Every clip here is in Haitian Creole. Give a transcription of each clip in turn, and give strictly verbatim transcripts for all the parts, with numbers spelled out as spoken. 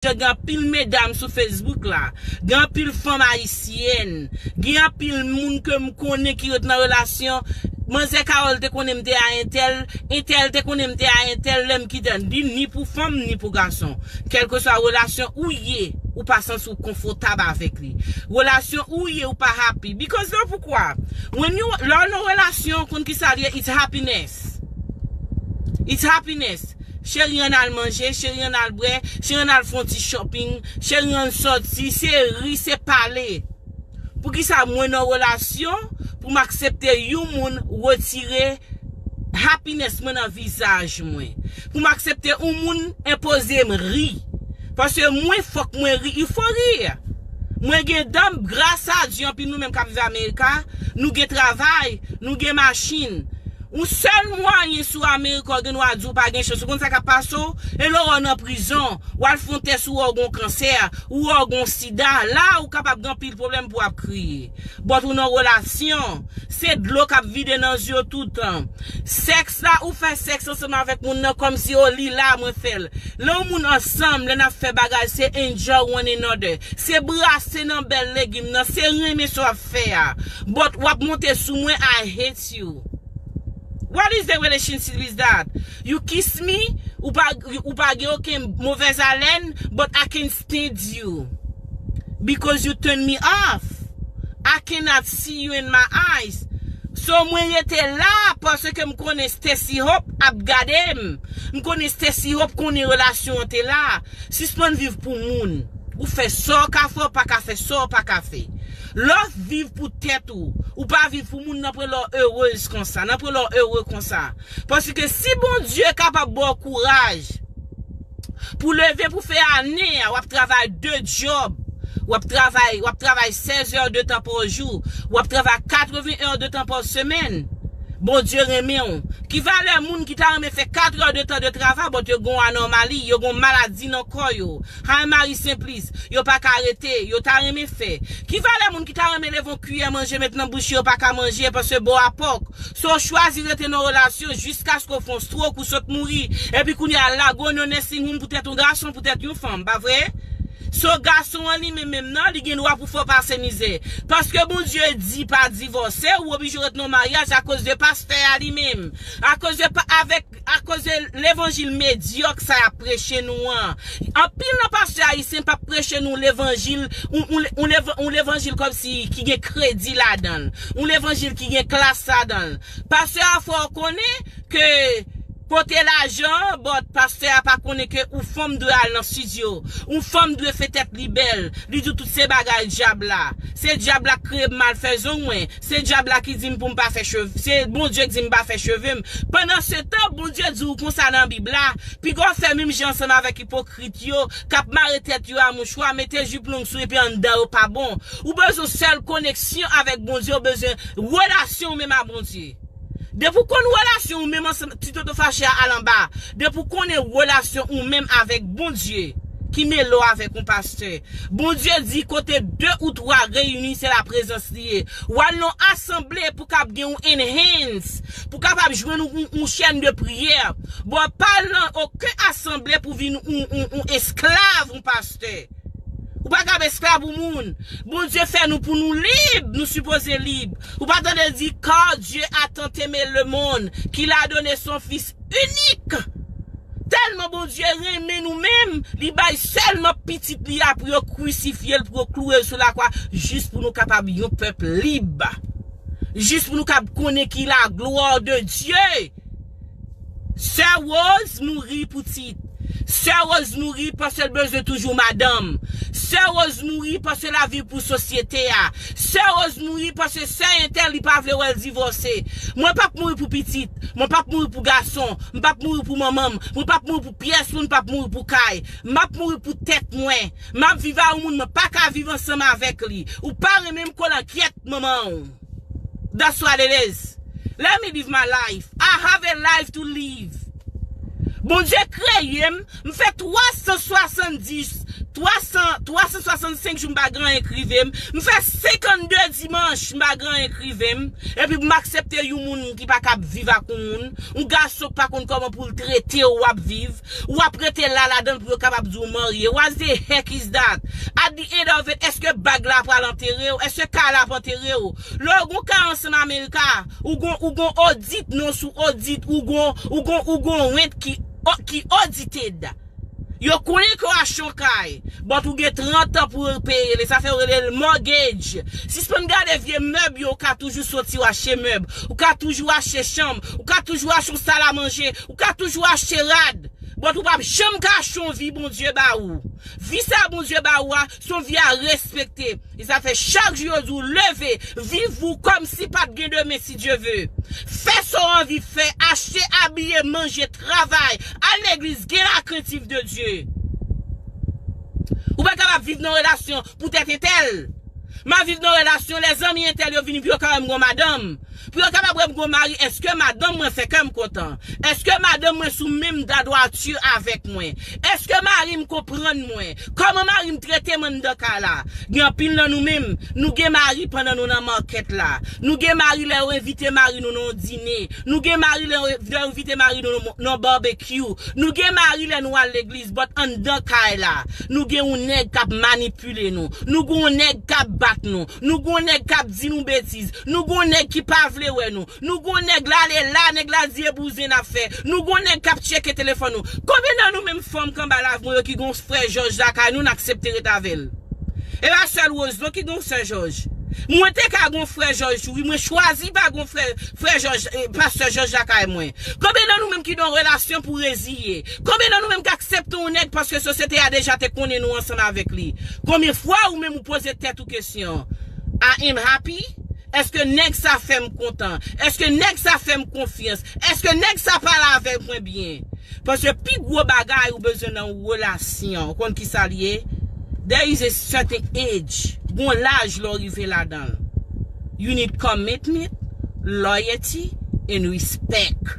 Jan gen anpil medam sou Facebook la, gen anpil fanm ayisyèn, gen anpil moun ke m konnen ki ret nan relasyon. Manzè Carole te konnen m te a entèl, entèl te konnen m te a entèl, lè m kite l, ni, ni pou fanm, ni pou gason. Kèlkeswa relasyon ou ye, ou pa santi w konfòtab avèk li. Relasyon ou ye, ou pa happy. Because lè poukwa? When you, lè w nan relasyon, konn ki sa l ye, it's happiness. It's happiness. Cheri, ann al manje, cheri, ann al bwè, cheri, ann al fè yon ti shopping, cheri, ann sòti, se ri, se pale. Poukisa mwen nan relasyon pou m aksepte yon moun retire happiness mwen nan vizaj mwen? Pou m aksepte yon moun enpoze m ri? Paske mwen, fòk mwen ri, il faut rire. Mwen gen dan, gras a Dye, anpil nou menm k ap viv Amerika, nou gen travay, nou gen machin. Yon sèl mwayen si w Amerika, w gen dwa di w pa gen chans. Ou konn sa k ap pase w? E lè w nan prizon, w al fè yon tès, ou wè w gen yon kansè, ou wè w gen yon sida, la ou kapab gen anpil pwoblèm pou w ap kriye. But ou nan relasyon, se dlo k ap vide nan zye w toutan. Sèks la, ou fè sèks ansanm avèk moun nan kòmsi, o, li la, mwen fè l. Lè yon moun ansanm, lè n ap fè bagay, se enjoy one another. Se brase nan bèl legim nan, se renmen sa w ap fè a. But w ap monte sou mwen, I hate you. What is the relationship with that? You kiss me, ou pa, ou pa gen okenn movèz alèn, but I can stand you. Because you turn me off. I cannot see you in my eyes. So mwen rete la paske m konnen Stacy Hope ap gade m. M konnen Stacy Hope konnen relasyon an te la. Sispann viv pou moun. Ou fè sa w ka fè, w pa ka fè sa w pa ka fè. Lè w viv pou tèt ou, ou pa viv pou moun, nan pran lè w erez konsa, nan pran lè w ere konsa. Paske si Bondye kapab ba w kouraj pou leve pou fè ane a, w ap travay de djòb, w ap travay, w ap travay sèz è de tan pa jou, w ap travay katreven è de tan pa semèn. Bondye renmen w. Ki valè moun ki ta renmen fè kat è de tan de travay, but yo gon anòmali, yo gon maladi nan kò yo? Hay Mari Senplis, yo pa ka rete, yo ta renmen fè. Ki valè moun ki ta renmen leve yon kiyè manje met nan bouch yo, yo pa ka manje paske bò a pòk? So w chwazi rete nan relasyon jiskaske w fè yon stroke ou sot mouri, epi kounye a lago nan nursing home poutèt yon gason, poutèt yon fanm, pa vre? So gason an li menm menm nan, li gen dwa pou fè w pase mizè. Paske Bondye di pa divòse, ou oblije ret nan maryaj akoz de pastè a li menm. Akoz de pa, avèk, akoz de levanjil medyòk sa y ap preche nou an. Anpil nan pastè ayisyen p ap preche nou levanjil, yon, yon, yon lev-, yon levanjil kòmsi ki gen kredi ladan l. Yon levanjil ki gen klas ladan l. Pastè a fè w konnen ke pote lajan, but pastè a pa konnen ke yon fanm dwe al nan estidyo, yon fanm dwe fè tèt li bèl. Li di w tout se bagay dyab la. Se dyab la k kreye m mal fè zong mwen. Se dyab la ki di m pou m pa fè cheve. Se Bondye k di m pa fè cheve m. Pandan se tan, Bondye di w konsa nan Bib la, piga w fè menm jan ansanm avèk ipokrit yo, k ap mare tèt yo a mouchwa, mete jip long sou epi anndan yo pa bon. Ou bezwen sèl koneksyon avèk Bondye, ou bezwen relasyon w menm a Bondye. Depi w konn relasyon ou menm ansanm, ti toto fache a al anba. Depi w konnen relasyon ou menm avèk Bondye ki mele w avèk yon pastè. Bondye di kote de ou twa reyini, se laprezans li ye. W al nan asanble pou kab gen yon enhance, pou kapab jwenn yon, yon, yon chèn de priyè. Bon, pa al nan okenn asanble pou vin yon, yon, yon esklav yon pastè. Ou pa kab esklav pou moun. Bondye fè nou pou nou lib, nou sipoze lib. Ou pa tande l di, car Dieu a tant aimé le monde, qu'il a donné son Fils unique. Tèlman Bondye renmen nou menm, li bay sèlman pitit li a pou yo krisifye l, pou yo klouwe l sou lakwa, jis pou nou kapab yon pèp lib. Jis pou nou kab konnen ki la gloire de Dieu. Sè Rose mouri pou Tit. Sè Rose mouri paske l bezwen toujou madanm. Sè Rose mouri paske l ap viv pou sosyete a. Sè Rose mouri paske sè entèl li pa vle wè l divòse. Mwen p ap mouri pou pitit. Mwen p ap mouri pou gason. M p ap mouri pou manman m. Mwen p ap mouri pou pyès moun, m p ap mouri pou kay. M ap mouri pou tèt mwen. M ap viv a yon moun mwen pa ka viv ansanm avèk li. Ou pa renmen m, kolangyèt manman w. That's what it is. Let me live my life. I have a life to live. Bondye kreye m, m fè twa san swasanndis, Twa san, twa san swasannsenk jou m pa gen anyen k rive m. M fè senkannde dimanch m pa gen anyen k rive m. Epi pou m aksepte yon moun ki pa kab viv ak yon moun, yon gason k pa konn kòman pou l trete w, w ap viv. W ap rete la ladan l pou yo kapab di w marye. What the heck is that? At the end of it, èske bag la pral antere w? Èske kay la ap antere w? Lè w gon kay ansanm Amerika, ou gon, ou gon odit, non, sou odit, ou gon, ou gon, ou gon rent ki, ki audited. Yo konnen ke w achte yon kay, but ou gen trant an pou w peye l, e sa fè yo rele l mortgage. Sispann gade vye mèb yo, ou ka toujou soti w achte mèb, ou ka toujou achte chanm, ou ka toujou achte yon sal a manje, ou ka toujou achte rad. But ou p ap janm ka achte yon vi Bondye ba ou. Vi sa Bondye ba ou a, se yon vi a respekte. E sa fè chak jou yo di w leve, viv ou kòmsi pa t gen demen si Dye ve. Fè sa w anvi fè, achte, abiye, manje, travay, al legliz, gen lakrentif de Dye. Ou pa kapab viv nan relasyon poutèt entèl. M ap viv nan relasyon, lèzanmi entèl yo vini pou yo ka wè m gon madanm. Pou yo kapab wè m gon mari, èske madanm mwen fè kè m kontan? Èske madanm mwen sou menm dadwati avèk mwen? Èske mari m konprann mwen? Kòman mari m trete m anndan kay la? Gen anpil nan nou menm, nou gen mari pandan nou nan makèt la. Nou gen mari lè yo envite mari nou nan yon dine. Nou gen mari lè yo, lè yo envite mari nou nan, nan barbecue. Nou gen mari lè nou al legliz, but anndan kay la, nou gen yon nèg k ap manipile nou. Nou gen yon nèg k ap bat nou. Nou gen yon nèg k ap di nou betiz. Nou gen yon nèg ki pa vle wè nou. Nou gen yon nèg la, ale la, nèg la di e bouzen n ap fè. Nou gen yon nèg k ap tcheke telefòn nou. Konbyen nan nou menm fanm k anba lav mwen yo ki gen yon frè Jòj lakay nou, n aksepte ret avè l? E pa sèl Rose non ki gen yon sè Jòj. Mwen te ka gen yon frè Jòj tou, wi, mwen chwazi pa gen yon frè, frè Jòj, eh, pastè Jòj lakay mwen. Konbyen nan nou menm ki nan yon relasyon pou reziye? Konbyen nan nou menm k aksepte yon nèg paske sosyete a deja te konnen nou ansanm avèk li? Konbyen fwa ou menm ou poze tèt ou kesyon? I am happy? Èske nèg sa fè m kontan? Èske nèg sa fè m konfyans? Èske nèg sa pale avèk mwen byen? Paske pi gwo bagay ou bezwen nan yon relasyon, ou konn ki sa l ye? There is a certain age. Gon laj lè w rive ladan l. You need commitment, loyalty, and respect.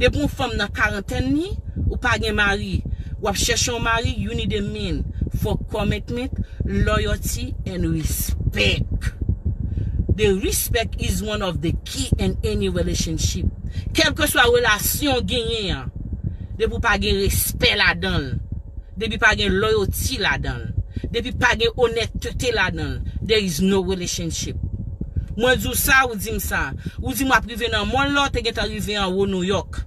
Depi yon fanm nan karantèn li, ou pa gen mari, w ap chèche yon mari, you need a man for commitment, loyalty, and respect. The respect is one of the key in any relationship. Kèlkeswa relasyon w genyen an, depi w pa gen respè ladan l, depi pa gen loyalty ladan l, depi pa gen onètete ladan l, there is no relationship. Mwen di w sa, ou di m sa. Ou di m w ap rive nan mòn la, w te gentan rive anwo Nouyòk.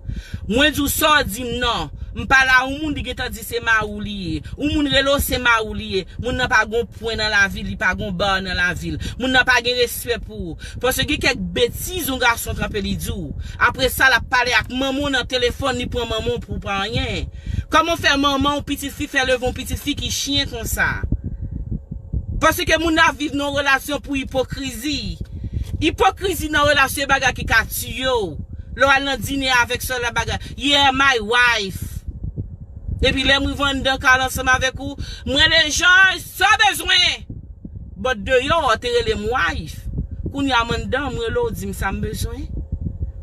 Mwen di w sa, w di m non. M pale a yon moun, li gentan di se mari w li ye. Yon moun rele w, se mari w li ye. Moun nan pa gon pwen nan lavi l, li pa gon ba nan lavi l. Moun nan pa gen respè pou ou. Paske gen kèk betiz yon gason kanpe li di w. Apre sa, l ap pale ak manman w nan telefòn, li pran manman w pou pa anyen. Kòman w fè manman w pitit fi fè leve yon pitit fi ki chen konsa? Paske moun nan ap viv nan yon relasyon pou ipokrizi. Ipokrizi nan relasyon e bagay ki ka tiye w. Lè w al nan dine avèk sè w la bagay, yeah, my wife. Epi lè m rive anndan kay la ansanm avèk ou, m rele Jòj, sa w bezwen? But deyò, w te rele m wife. Kounye a m anndan, m rele w, di m sa m bezwen.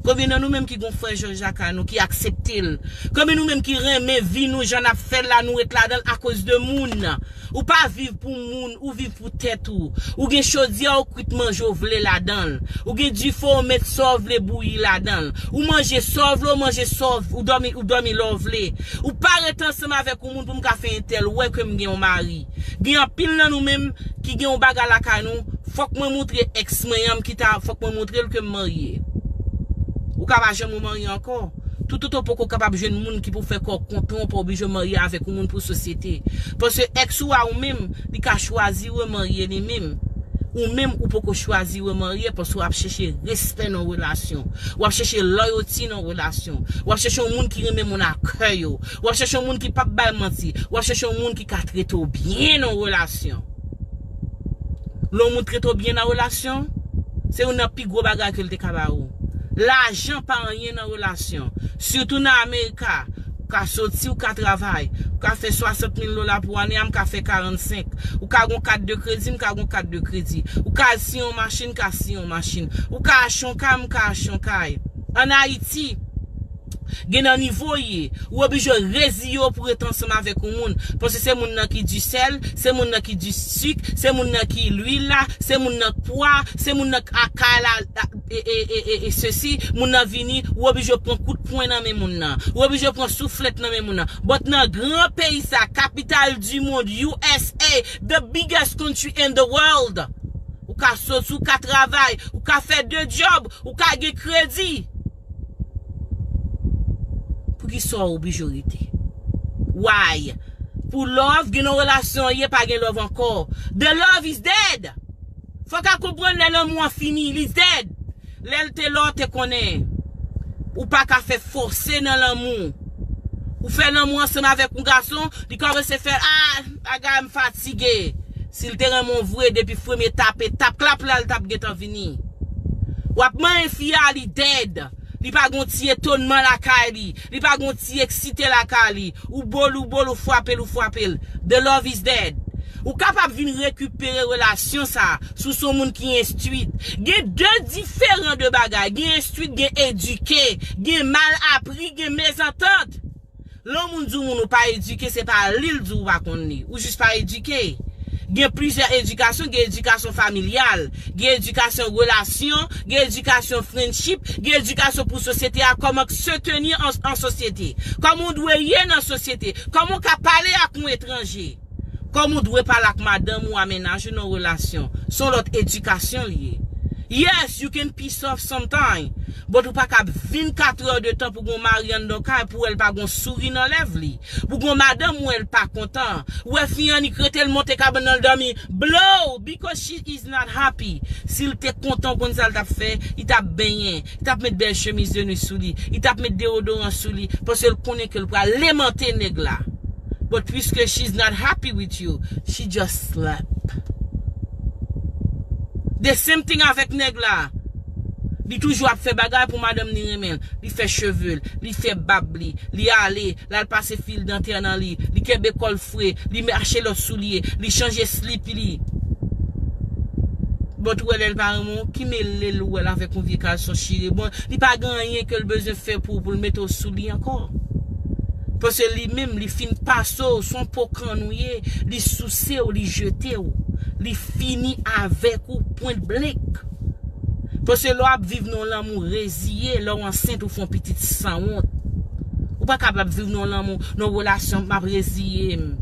Konbyen nan nou menm ki gon frè Jòj lakay nou, ki aksepte l? Konbyen nou menm ki renmen vi nou, jan n ap fè l la, nou ret ladan l akoz de moun? Ou pa viv pou moun, ou viv pou tèt ou. Ou gen chodyè, ou kwit manje w vle ladan l. Ou gen dife, ou met sa w vle bouyi ladan l. Ou manje sa w vle, ou manje sa w, ou dòmi, ou dòmi lè w vle. Ou pa ret ansanm avèk yon moun pou m ka fè entèl wè ke m gen yon mari. Gen anpil nan nou menm ki gen yon bagay lakay nou, fòk mwen moutre èks mwen an, m kite a, fòk mwen moutre l ke m marye. Ou ka pa janm ou marye ankò. Toutotan w poko kapab jwenn moun ki pou fè kò w kontan w, w pa oblije marye avèk yon moun pou sosyete. Paske èks ou a ou menm, li ka chwazi remarye li menm. Ou menm, ou poko chwazi remarye paske w ap chèche respè nan relasyon. W ap chèche loyalty nan relasyon. W ap chèche yon moun ki renmen moun a kè yo. W ap chèche yon moun ki p ap bay manti. W ap chèche yon moun ki ka trete w byen nan relasyon. Lè yon moun trete w byen nan relasyon, se youn nan pi gwo bagay ke l te ka ba ou. Lajan pa anyen nan relasyon. Sitou nan Amerika, ou ka soti, ou ka travay, ou ka fè swasant mil dola pou ane a, m ka fè karannsenk. Ou ka gon kat de kredi, m ka gon kat de kredi. Ou ka al siyen yon machin, m ka siyen yon machin. Ou ka achte yon kay, m ka achte yon kay. Ann Ayiti, Gen nan nivo w ye, ou oblije reziye w pou ret ansanm avèk yon moun. Paske se moun nan ki di sèl, se moun nan ki di sik, se moun nan ki lwil la, se moun nan k pwa, se moun nan k akay la, e, e, e, e, e sesi, moun nan vini, ou oblije pran kout pwen nan men moun nan. Ou oblije pran souflèt nan men moun nan. But nan gran peyi sa, kapital di mond, U S A, the biggest country in the world. Ou ka soti, ou ka travay, ou ka fè de djòb, ou ka gen kredi. Poukisa w oblije rete? Why? Pou love, gen nan relasyon ye, pa gen love ankò. The love is dead. Fòk a konprann lè lanmou an fini, li dead. Lè l te la, w te konnen. Ou pa ka fè fòse nan lanmou. Ou fè lanmou ansanm avèk yon gason, li kòmanse fè, ah, bagay m fatige. Si l te renmen w vre, depi premye tap, etap klap la, l t ap gentan vini. W ap manyen fi a, li dead. Li pa gon ti etonman lakay li. Li pa gon ti eksite lakay li. Ou bo l, ou bo l, ou frape l, ou frape l. The love is dead. Ou kapab vin rekipere relasyon sa a si w se yon moun ki enstwit. Gen de diferan de bagay. Gen enstwit, gen edike, gen mal apri, gen mezantant. Lè yon moun di w moun ou pa edike, se pa li l di w ou pa konn li. Ou jis pa edike. Gen plizyè edikasyon, gen edikasyon familyal, gen edikasyon relasyon, gen edikasyon friendship, gen edikasyon pou sosyete a, kòman se tenir an, an sosyete, kòman w dwe ye nan sosyete, kòman w ka pale ak yon etranje, kòman w dwe pale ak madanm ou a, mennaj ou nan relasyon. Se yon lòt edikasyon li ye. Yes, you can piss off sometime, but ou pa ka vennkat è de tan pou gon mari anndan kay pou wè l pa gon souri nan lèv li. Pou gon madanm wè l pa kontan. Wè fi an, li k rete l monte kabann nan, l dòmi. Blow, because she is not happy. Si l te kontan, w konn sa l t ap fè? Li t ap benyen. Li t ap met bèl chemiz de nuit sou li. Li t ap met deodoran sou li. Paske l konnen ke l pral lemante nèg la. But puisque she's not happy with you, she just slept. The same thing avèk nèg la. Li toujou ap fè bagay pou madanm li renmen l. Li fè cheve l, li fè bab li, li ale, l al pase fil dantè nan li, li kenbe kò l fre, li achte lòt soulye, li chanje slip li. But ou wè lè l pa renmen w, ki mele l ou wè l avèk yon vye kalson chire. Bon, li pa gen anyen ke l bezwen fè pou, pou l mete w sou li ankò. Paske li menm, li fin pase w, se yon po kann ou ye, li souse w, li jete w. Li fini avèk ou, point blank. Paske lè w ap viv nan lanmou reziye, lè w ansent ou fè yon pitit sanwont. Ou pa kapab viv nan lanmou, nan relasyon, m ap reziye m.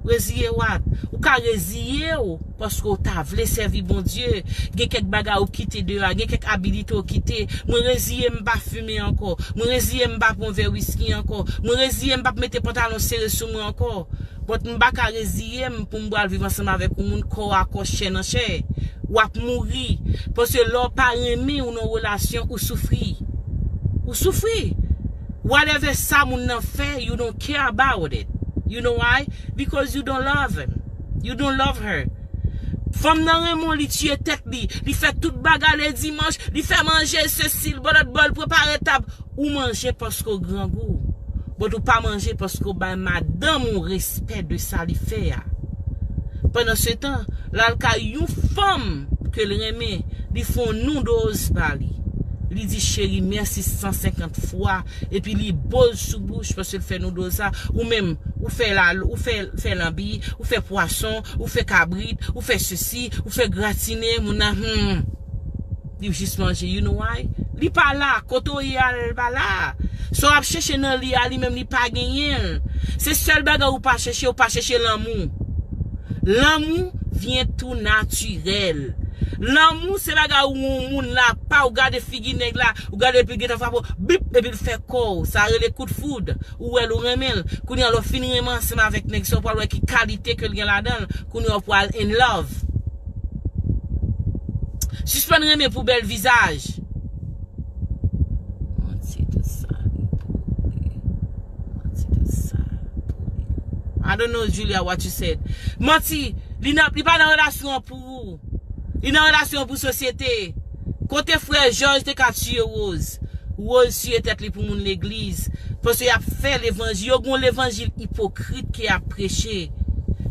Reziye what? Ou ka reziye w paske w ta vle sèvi Bondye. Gen kèk bagay ou kite deyò a, gen kèk abilite ou kite. Mwen reziye m pa fimen ankò. Mwen reziye m pa pran vè wiski ankò. Mwen reziye m p ap mete pantalon sere sou mwen ankò. But m pa ka reziye m pou m pral viv ansanm avèk yon moun kò a kò, chè nan chè. W ap mouri. Paske lè w pa renmen ou nan relasyon, ou soufri. Ou soufri. Whatever sa moun nan fè, you don't care about it. You know why? Because you don't love him. You don't love her. Fanm nan renmen w, li tiye tèt li. Li fè tout bagay le dimanch. Li fè manje, sesi, l bò lòt bò, l prepare tab. Ou manje paske w grangou. But ou pa manje paske w bay madanm ou respè de sa li fè a. Pandan se tan, l al kay yon fanm ke l renmen, li fè yon noodles ba li. Li di cheri mèsi san senkant fwa, epi li bo l sou bouch paske l fè noodles sa. Ou menm, ou fè la, ou fè, fè lanbi, ou fè pwason, ou fè kabrit, ou fè sesi, ou fè gratine, moun nan, hmm. Li jis manje. You know why? Li pa la. Kote w ye a, l pa la. Sa w ap chèche nan li a, li menm li pa genyen l. Se sèl bagay ou pa chèche, ou pa chèche lanmou. Lanmou vyen tou natirèl. Lanmou se bagay ou yon moun la pa, ou gade figi nèg la, ou gade epi l gentan frape w, bip, epi l fè kò w. Sa rele kout foud. Ou wè l, ou renmen l. Kounye a lè w fin renmen ansanm avèk nèg sa, w pral wè ki kalite ke l gen ladan l. Kounye a w pral in love. Sispann renmen pou bèl vizaj. Manti tout sa li pou li. Manti tout sa pou li. I don't know, Julia, what you said. Manti, li nan, li pa nan relasyon an pou ou. Li nan relasyon an pou sosyete. Kote frè Jòj te ka tiye Rose? Rose tiye tèt li pou moun legliz. Paske y ap fè levanjil. Yo gon levanjil ipokrit ke y ap preche.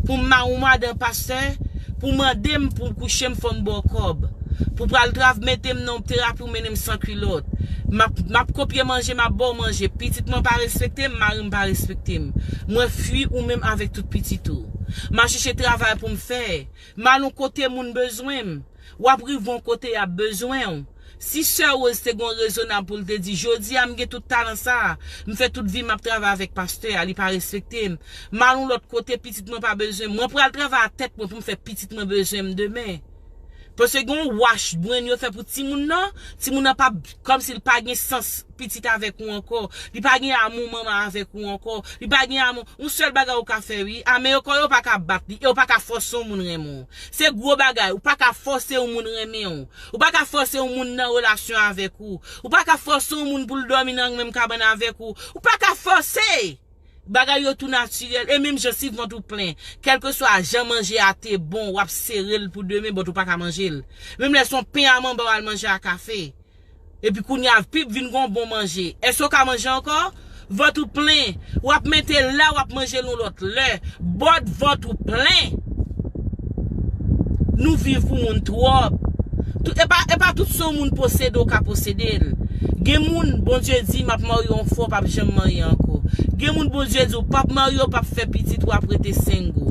Pou m ma-, ou madan pastè, pou mande m pou m kouche m fò m ba w kòb. Pou pral trav mete m nan yon terapi ou mennen m san kilòt. M ap, m ap kopye manje, m ap ba w manje. Pitit mwen pa respekte m, mari m pa respekte m. Mwen fwi ou menm avèk tout pitit ou. M ap chèche travay pou m fè. M al yon kote moun bezwen m. W ap rive yon kote y ap bezwen w. Si sè Rose te gen yon rezonab pou l te di, jodi a m gen tout talan sa a, m fè tout vi m ap travay avèk pastè a, li pa respekte m. M al yon lòt kote, pitit mwen pa bezwen m. Mwen pral travay a tèt mwen pou m fè pitit mwen bezwen m demen. Paske gen yon wash brain yo fè pou timoun nan, timoun nan pa, kòmsi l pa gen sans pitit avèk ou ankò. Li pa gen amou manman avèk ou ankò. Li pa gen amou. Yon sèl bagay ou ka fè wi. Ame yo kò yo pa ka bat li. E yo pa ka fòse yon moun renmen w. Se gwo bagay. Ou pa ka fòse yon moun renmen w. Ou pa ka fòse yon moun nan relasyon avèk ou. Ou pa ka fòse yon moun pou l dòmi nan menm kabann avèk ou. Ou pa ka fòse! Bagay yo tou natirèl. E menm jan si vant ou plen, kèlkeswa jan manje a te bon, w ap sere l pou demen, but ou pa ka manje l. Menm lè se yon pen a manba w al manje a kafe. Epi kounye a, pip vin gon bon manje. Èske w ka manje ankò? Vant ou plen. W ap mete l la, w ap manje l yon lòt lè. But vant ou plen. Nou viv pou moun twòp. Tout, e pa, e pa tout se yon moun posede w ka posede l. Gen moun, Bondye di, m ap marye yon fwa, w p ap janm marye ankò. Gen moun, Bondye di, w p ap marye, w p ap fè pitit, w ap rete single.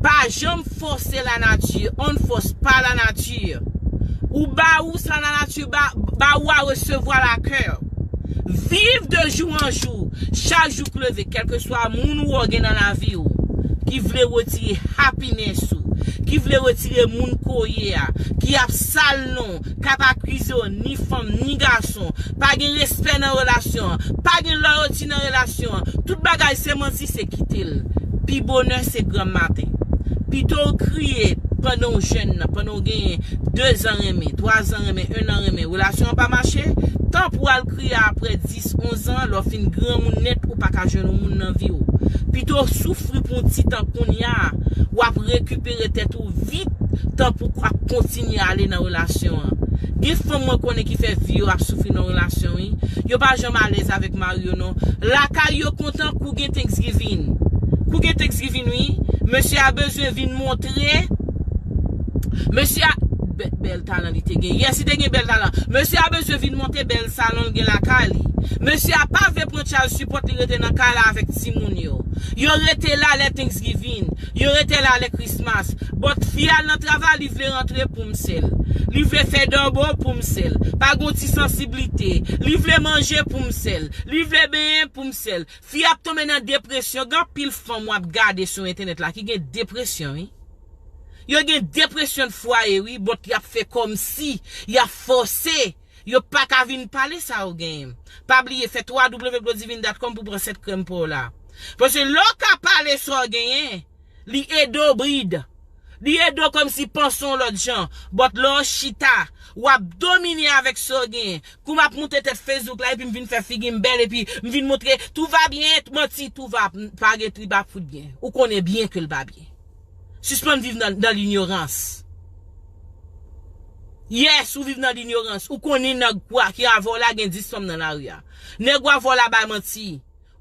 Pa janm fòse lanati, on fòs pa lanati. Ou ba ou sa lanati ba, ba ou a resevwa lakè. Viv de jou an jou, chak jou k leve, kèlkeswa moun ou wè w gen nan lavi w, ki vle retire happiness ou, ki vle retire moun ke w ye a, ki ap sal non w, k ap akize w, ni fanm, ni gason, pa gen respè nan relasyon an, pa gen loyalty nan relasyon an, tout bagay se manti, se kite l. Pi bonè se granm maten. Pito w kriye pandan w jèn nan, pandan w genyen de zan renmen, twa zan renmen, en an renmen, relasyon an pa mache, tan pou w al kriye apre dis, onz an, lè w fin granmoun nèt, ou pa ka jwenn yon moun nan vi w. Pito w soufri pou yon ti tan kounye a, w ap rekipere tèt ou vit, tan pou w ap kontinye ale nan relasyon an. Gen fanm mwen konnen ki fè vi yo ap soufri nan relasyon, wi. Yo pa janm alèz avèk mari yo, non. Lakay yo kontan kou gen Thanksgiving. Kou gen Thanksgiving, wi. Mesye a bezwen vin montre. Mesye a, bè-, bèl talan li te gen. Yes, li te gen bèl talan. Mesye a bezwen vin montre bèl salon l gen lakay li. Mesye a pa vle pran child support, li rete nan kay la avèk timoun yo. Yo rete la lè Thanksgiving. Yo rete la lè Christmas. But fi a nan travay, li vle rantre pou m sèl. Li vle fè double pou m sèl. Pa gon ti sansiblite. Li vle manje pou m sèl. Li vle benyen pou m sèl. Fi ap tonbe nan depresyon. Gen anpil fanm w ap gade sou entènèt la ki gen depresyon, wi. Yo gen depresyon de fwaye, wi, but y ap fè kòmsi, y ap fòse. Yo pa ka vin pale sa yo genyen. Pa bliye, fè w w w glodivine dot com pou pran sèt krèm pa w la. Paske lè w ka pale sa w genyen, li ede w brid. Li ede w kòmsi panse yon lòt jan. But lè w chita, w ap domine avèk sa w genyen. Kou m ap moute tèt Facebook la, epi m vin fè figi m bèl, epi m vin montre, tout va byen, manti, tout va, pa gen, li pa fout byen. Ou konnen byen ke l pa byen. Sispann viv nan, nan linyorans. Yes, ou viv nan linyorans. Ou konnen nèg kwa ki avè w la gen dis fanm nan lari a. Nèg w avè w la bay manti.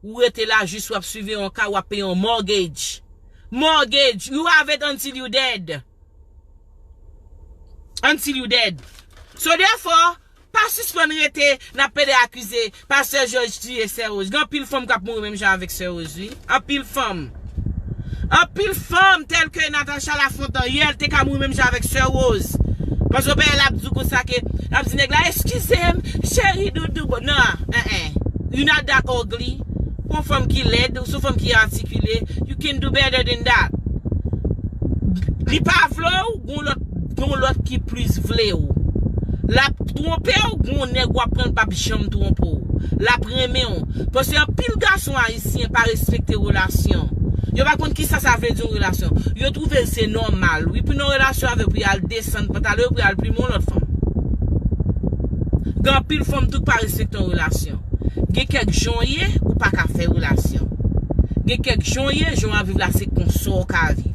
Ou rete la jis w ap swive yon kay, w ap peye yon mortgage. Mortgage, you have it until you dead. Until you dead. So therefore, pa sispann rete n ap pede akize Pastè Jòj tiye Sè Rose. Gen anpil fanm k ap mouri menm jan avèk Sè Rose, wi. Anpil fanm. Anpil fanm tèl ke Natacha Lafontant, yè l te ka mouri menm jan avèk Sè Rose. Paske w pa wè l ap di w konsa ke, l ap di nèg la, eskize m, cheri doudou. Bon, non, en, en. You not that ugly. Pou yon fanm ki lèd, ou se yon fanm ki atikile, you can do better than that. Li pa vle w, gon lòt, gon lòt ki plis vle w. L ap twonpe w, gon nèg w ap pran, l p ap janm twonpe w. L ap renmen w. Paske anpil gason ayisyen pa respekte relasyon. Yo pa konn kisa sa vle di yon relasyon. Yo twouve l se nòmal. Wi, pou nan relasyon avè w, pou y al desann pantalon yo, pou y al plimen yon lòt fanm. Gen anpil fanm tou k pa respekte yon relasyon. Gen kèk jan w ye, ou pa ka fè relasyon. Gen kèk jan w ye, jan w ap viv la, se konsa w ka viv.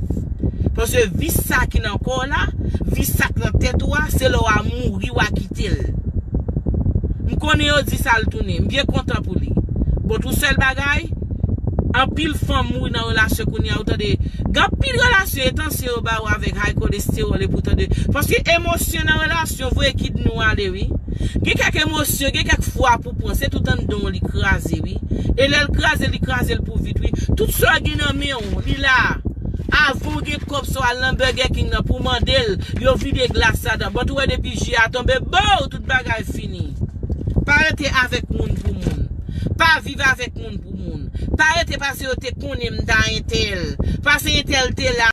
Paske vis sa ki nan kò w la, vis sa k nan tèt ou a, se lè w a mouri w a kite l. M konnen yo di sa l tounen, m byen kontan pou li. But yon sèl bagay, Anpil fanm mouri nan relasyon kounye a, ou tande. Gen anpil relasyon, e tansyon yo ba ou avèk high cholesterol, epi ou tande. Paske emosyon nan relasyon voye kidney w ale, wi. Gen kèk emosyon, gen kèk fwa pou pran, se tout anndan w li kraze, wi. E lè l kraze, li kraze l pou vit, wi. Tout sa w gen nan men w, li la. Avan w gen kòb sa w al nan Burger King nan pou w mande l, yo vide glas ladan. But ou wè depi ji a tonbe, bow, tout bagay fini. Pa rete avèk moun pou moun. Pa viv avèk moun pou moun. Pa rete pase yo te konnen m ta entèl. Pase entèl te la.